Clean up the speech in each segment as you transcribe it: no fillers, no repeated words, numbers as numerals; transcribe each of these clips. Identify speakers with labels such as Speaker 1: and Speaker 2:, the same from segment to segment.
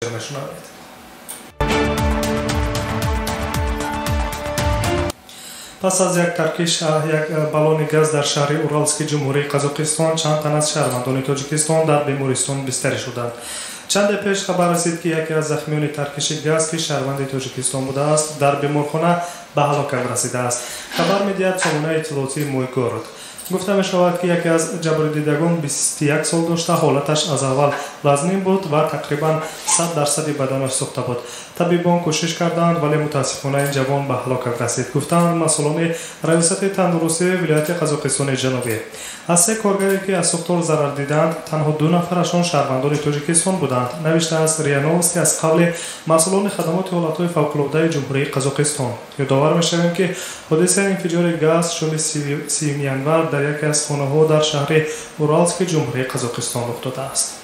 Speaker 1: Мешунавед. Пас аз як таркиш як баллони газ дар шаҳри Уралски Ҷумҳурии Қазоқистон чанд тан аз шаҳрвандони Тоҷикистон дар бемористон бистарӣ шуданд. Чанде пеш хабар расид, ки яке аз захмиёни таркиши газ, ки шаҳрванди Тоҷикистон будааст, дар беморхона ба ҳалокат расидааст. Хабар медиҳад сомонаи иттилоотии «Мой город». Гуфта мешавад, ки яке аз ҷабрдидагон 21 сол дошта, ҳолаташ аз аввал вазнин буд ва тақрибан 100 дарсади баданаш сӯхта буд. Табибон кӯшиш карданд, вале мутаассифона ин ҷавон ба ҳалокат расид, гуфтаанд масъулони раёсати тандурустии вилояти Қазоқистони Ҷанубӣ. Аз се коргаре, ки аз сӯхтор зарар диданд, танҳо ду нафарашон шаҳрвандони Тоҷикистон буданд, навиштааст РИА Новости аз қавли масъулони хадамоти ҳолатҳои фавқулодаи Ҷумҳурии Қазоқистон. Ёдовар мешавем, ки ҳодисаи инфиҷори газ шоми 30 январ дар яке аз хонаҳо дар шаҳри Уралски Ҷумҳурии Қазоқистон рух додааст.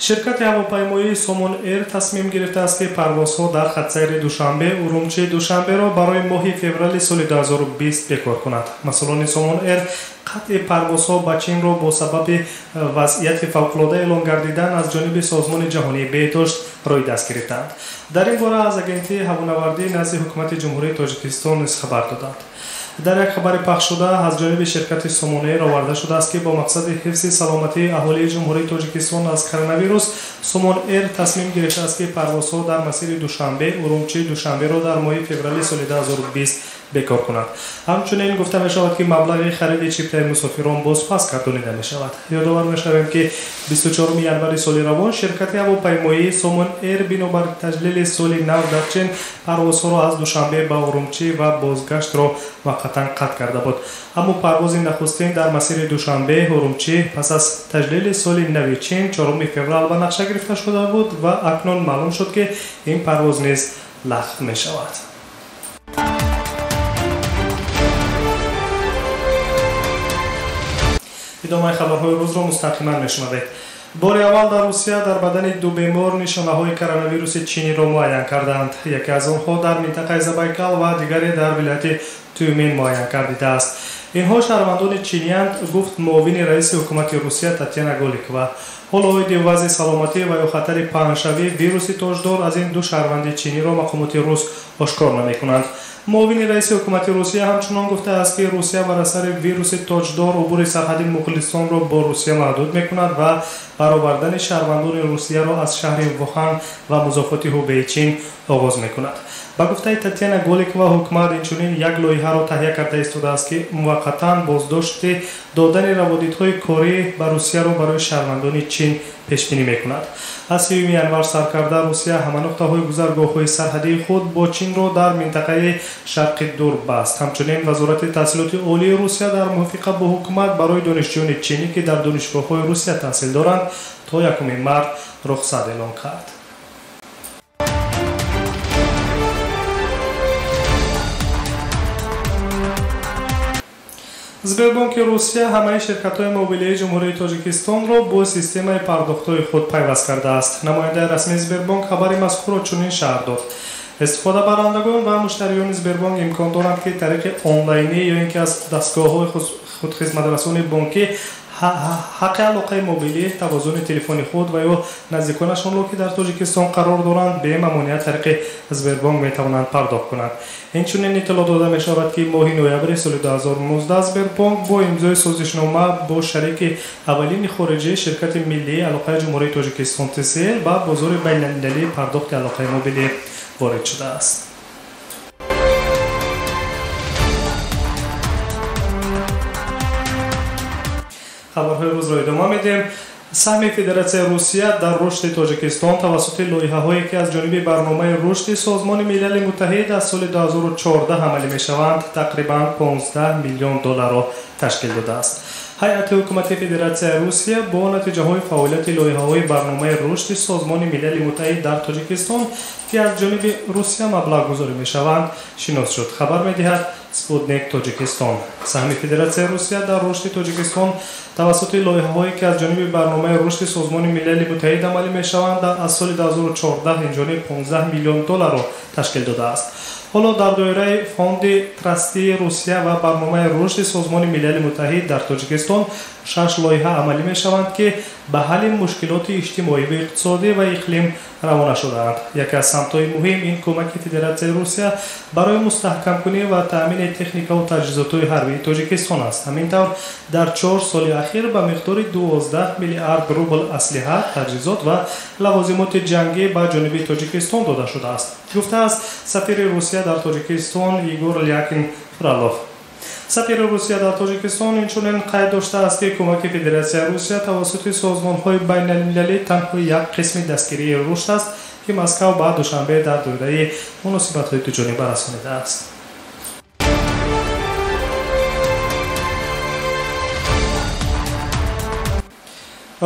Speaker 1: Ширкати ҳавопаймоии Сомон Эйр тасмим гирифтааст, ки парвозҳо дар хатсайри Душанбе, Урумчи, Душанберо барои моҳи феврали соли 2020 бекор кунад. Масъулони Сомон Эйр қатъи парвозҳо ба Чинро бо сабаби вазъияти фавқулода эълон гардидан аз ҷониби Созмони Ҷаҳонии Беҳдошт рӯи даст гирифтаанд. Дар ин бора аз Агентии ҳавонавардӣ назди Ҳукумати Ҷумҳурии Тоҷикистон низ хабар доданд. Дар як хабари пахшшуда аз ҷониби ширкати Сомон Эйр оварда шудааст, ки бо мақсади ҳифзи саломатии аҳолии Ҷумҳурии Тоҷикистон аз коронавирус Сомон Эйр тасмим гирифтааст, ки парвозҳо дар масири Душанбе, Урумчи, Душанберо дар моҳи феврали соли 2020 бекор кунад. Ҳамчунин гуфта мешавад, ки маблағи хариди чиптаи мусофирон бозпас гардонида мешавад. Ёдовар мешавем, ки 24 январи соли равон ширкати ҳавопаймоии Сомон Эйр бинобар таҷлили соли нав дар Чин парвозҳоро аз Душанбе ба Урумчӣ ва бозгаштро муваққатан қатъ карда буд. Аммо парвози нахустин дар масири Душанбе, Урумчӣ пас аз таҷлили соли нави Чин 4 феврал ба нақша гирифта шуда буд ва акнун маълум шуд, ки ин парвоз низ лағв мешавад. Идомаи хабарҳои рӯзро мустақиман мешунавед. Бори аввал дар Русия дар бадани ду бемор нишонаҳои коронавируси чиниро муайян кардаанд. Яке аз онҳо дар минтақаи Забайкал ва дигаре дар вилояти Тюмен муайян гардидааст. Инҳо шаҳрвандони чиниянд, гуфт муовини раиси ҳукумати Русия Татьяна Голикова. Ҳоло оиди вазъи саломатӣ ва ё хатари паҳншавии вируси тоҷдор аз ин ду шаҳрванди чиниро мақомоти рус ошкор намекунанд. Муовини раиси ҳукумати Русия ҳамчунон гуфтааст, ки Русия бар асари вируси тоҷдор убури сарҳади Муғулистонро бо Русия маҳдуд мекунад ва баровардани шаҳрвандони Русияро аз шаҳри Вухан ва музофоти Ҳубеи Чин оғоз мекунад. Ба гуфтаи Татьяна Голикова, ҳукумат инчунин як лоиҳаро таҳия карда истодааст, ки муваққатан боздошти додани раводидҳои корӣ ба Русияро барои шаҳрвандони Чин пешбинӣ мекунад. Аз 30 январ сар карда Русия ҳама нуқтаҳои гузаргоҳҳои сарҳадии худ бо Чинро дар минтақаи Шарқи Дур баст. Ҳамчунин Вазорати таҳсилоти олии Русия дар мувофиқа бо ҳукумат барои донишҷӯёни чинӣ, ки дар донишгоҳҳои Русия таҳсил доранд, то 1 март рухсат эълон кард. Сбербонки Русия ҳамаи ширкатҳои мобилии Ҷумҳурии Тоҷикистонро бо системаи пардохтҳои худ пайваст кардааст. Намояндаи расмии Сбербонк хабари мазкурро чунин шарҳ дод: истифодабарандагон ва муштариёни Сбербонк имкон доранд, ки тариқи онлайнӣ ё ин ки аз дастгоҳҳои худхизматрасони бонкӣ ҳаққи алоқаи мобилӣ, тавозуни телефони худ ва ё наздиконашонро, ки дар Тоҷикистон қарор доранд, бемамоният тариқи Сбербонк метавонанд пардохт кунанд. Инчунин иттилоъ дода мешавад, ки моҳи ноябри соли 2019 Сбербонк бо имзои созишнома бо шарики аввалини хориҷӣ, ширкати миллии алоқаи Ҷумҳурии Тоҷикистон ТСЛ, ба бозори байналмилалии пардохти алоқаи мобилӣ ворид шудааст. Хабарҳои рӯзро идома медиҳем. Саҳми Федератсияи Русия дар рушди Тоҷикистон тавассути лоиҳаҳое, ки аз ҷониби Барномаи рушди Созмони Милали Муттаҳид аз соли 2014 амалӣ мешаванд, тақрибан 15 миллион долларро ташкил додааст. Ҳайати ҳукумати Федератсияи Русия бо натиҷаҳои фаъолияти лоиҳаҳои Барномаи рушди Созмони Милали Муттаҳид дар Тоҷикистон, ки аз ҷониби Русия маблағгузорӣ мешаванд, шинос шуд, хабар медиҳад Спутник Тоҷикистон. Саҳми Федератсияи Русия дар рушди Тоҷикистон тавассути лоиҳаҳое, ки аз ҷониби Барномаи рушди Созмони Милали Муттаҳид амалӣ мешаванд, аз соли 2014 инҷониб 15 миллион долларро ташкил додааст. Ҳоло дар доираи фонди трастии Русия ва барномаи рушди Созмони Милали Муттаҳид дар Тоҷикистон 6 лоиҳа амалӣ мешаванд, ки ба ҳалли мушкилоти иҷтимоӣ ва иқтисодӣ ва иқлим равона шудаанд. Яке аз самтҳои муҳим ин кӯмаки Федератсияи Русия барои мустаҳкамкунӣ ва таъмини техникаву таҷҳизотҳои ҳарбии Тоҷикистон аст. Ҳамин тавр, дар 4 соли ахир ба миқдори 12 миллиард рубл аслиҳа, таҷҳизот ва лавозимоти ҷангӣ ба ҷониби Тоҷикистон дода шудааст, гуфтааст сафири Русия дар Тоҷикистон Игор Лякин Фролов. Сафири Русия дар Тоҷикистон инчунин қайд доштааст, ки кӯмаки Федератсияи Русия тавассути созмонҳои байналмилалӣ танҳо як қисми дастгирии рушд аст, ки Москав ба Душанбе дар доираи муносибатҳои дуҷониба расонидааст.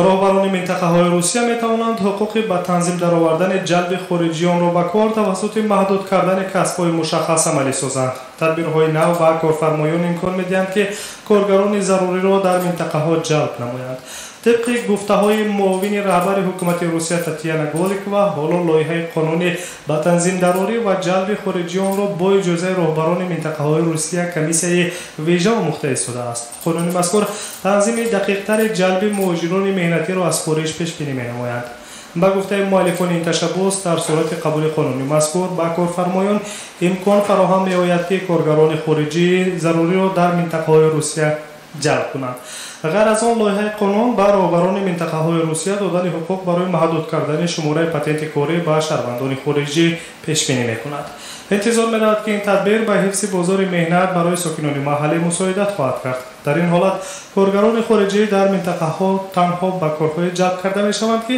Speaker 1: Роҳбарони минтақаҳои Русия метавонанд ҳуқуқи ба танзим даровардани ҷалби хориҷиёнро ба кор тавассути маҳдуд кардани касбҳои мушаххас амалӣ созанд. Тадбирҳои нав ба корфармоён имкон медиҳанд, ки коргарони заруриро дар минтақаҳо ҷалб намоянд. Тибқи гуфтаҳои муовини раҳбари ҳукумати Русия Татьяна Голикова, ҳоло лоиҳаи қонуни ба танзимдарорӣ ва ҷалби хориҷиёнро бо иҷозаи роҳбарони минтақаҳои Русия комиссияи вижа омӯхта истодааст. Қонуни мазкур танзими дақиқтари ҷалби муҳоҷирони меҳнатиро аз хориҷ пешбинӣ менамояд. Ба гуфтаи муаллифони ин ташаббус, дар сурати қабули қонуни мазкур ба корфармоён имкон фароҳам меояд, ки коргарони хориҷии заруриро дар минтақаҳои Русия ҷалб кунанд. Ғайр аз он, лоиҳаи қонун ба роҳбарони минтақаҳои Русия додани ҳуқуқ барои маҳдуд кардани шумораи патенти корӣ ба шаҳрвандони хориҷӣ пешбинӣ мекунад. Интизор меравад, ки ин тадбир ба ҳифзи бозори меҳнат барои сокинони маҳаллӣ мусоидат хоҳад кард. Дар ин ҳолат коргарони хориҷӣ дар минтақаҳо танҳо ба корҳое ҷалб карда мешаванд, ки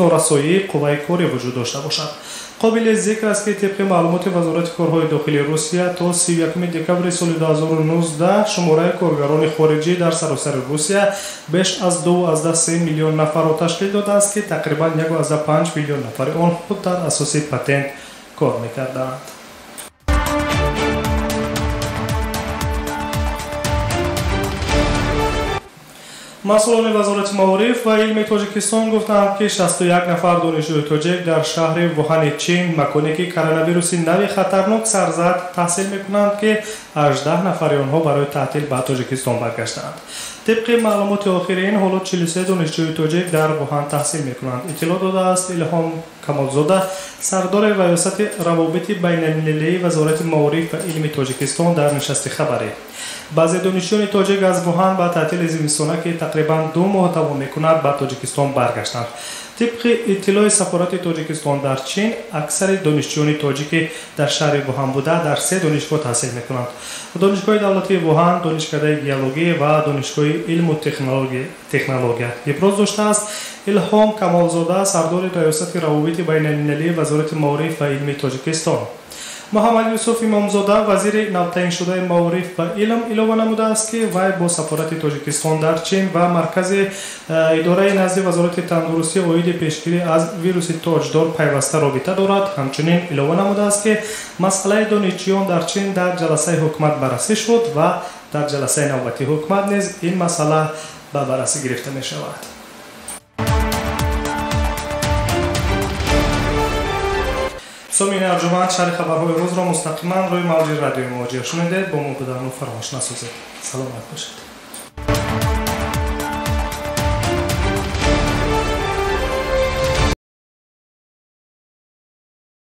Speaker 1: норасоии қувваи корӣ вуҷуд дошта бошад. Қобили зикр аст, ки тибқи маълумоти Вазорати корҳои дохилии Русия то 31 декабри соли 2019 шумораи коргарони хориҷӣ дар саросари Русия беш аз 2,3 миллион нафарро ташкил додааст, ки тақрибан 1,5 миллион нафари онҳо дар асоси патент кор мекарданд. Масъулони Вазорати маориф ва илми Тоҷикистон гуфтанд, ки 61 нафар донишҷӯи тоҷик дар шаҳри Вуҳани Чин, маконе ки коронавируси нави хатарнок сар зад, таҳсил мекунанд, ки 18 нафари онҳо барои таътил ба Тоҷикистон баргаштаанд. Тибқи маълумоти охирин, ҳоло 43 донишҷӯи тоҷик дар Вуҳан таҳсил мекунанд. Иттилоъ додааст Илҳом Камолзода, сардори раёсати равобити байналмилалии Вазорати маориф ва илми Тоҷикистон дар нишасти хабарӣ. Баъзе донишҷӯёни тоҷик аз Вуҳан ба таътили зимистона, ки тақрибан 2 моҳ давом мекунад, ба Тоҷикистон баргаштанд. Тибқи иттилои сафорати Тоҷикистон дар Чин, аксари донишҷӯёни тоҷикӣ дар шаҳри Вуҳан буда дар 3 донишгоҳ таҳсил мекунанд: Донишгоҳи давлатии Вуҳан, Донишкадаи геологӣ ва Донишгоҳи илму технология. Иброз доштааст Илҳом Камолзода, сардори раёсати равобити байналмилалии Вазорати маориф ва илми Тоҷикистон. Муҳаммад Юсуф Имомзода, вазири навтаъиншудаи маориф ва илм, илова намудааст, ки вай бо сафорати Тоҷикистон дар Чин ва маркази идораи назди Вазорати тандурустӣ оиди пешгирӣ аз вируси тоҷдор пайваста робита дорад. Ҳамчунин илова намудааст, ки масъалаи донишҷӯён дар Чин дар ҷаласаи ҳукумат баррасӣ шуд ва дар ҷаласаи навбатии ҳукумат низ ин масъала ба баррасӣ гирифта мешавад. Сомини Арҷуманд шаҳри хабарҳои рӯзро мустақиман рӯи мавҷи радиои Муҳоҷир шунидед. Бо мо буданро фаромӯш насозед. Саломат бошед.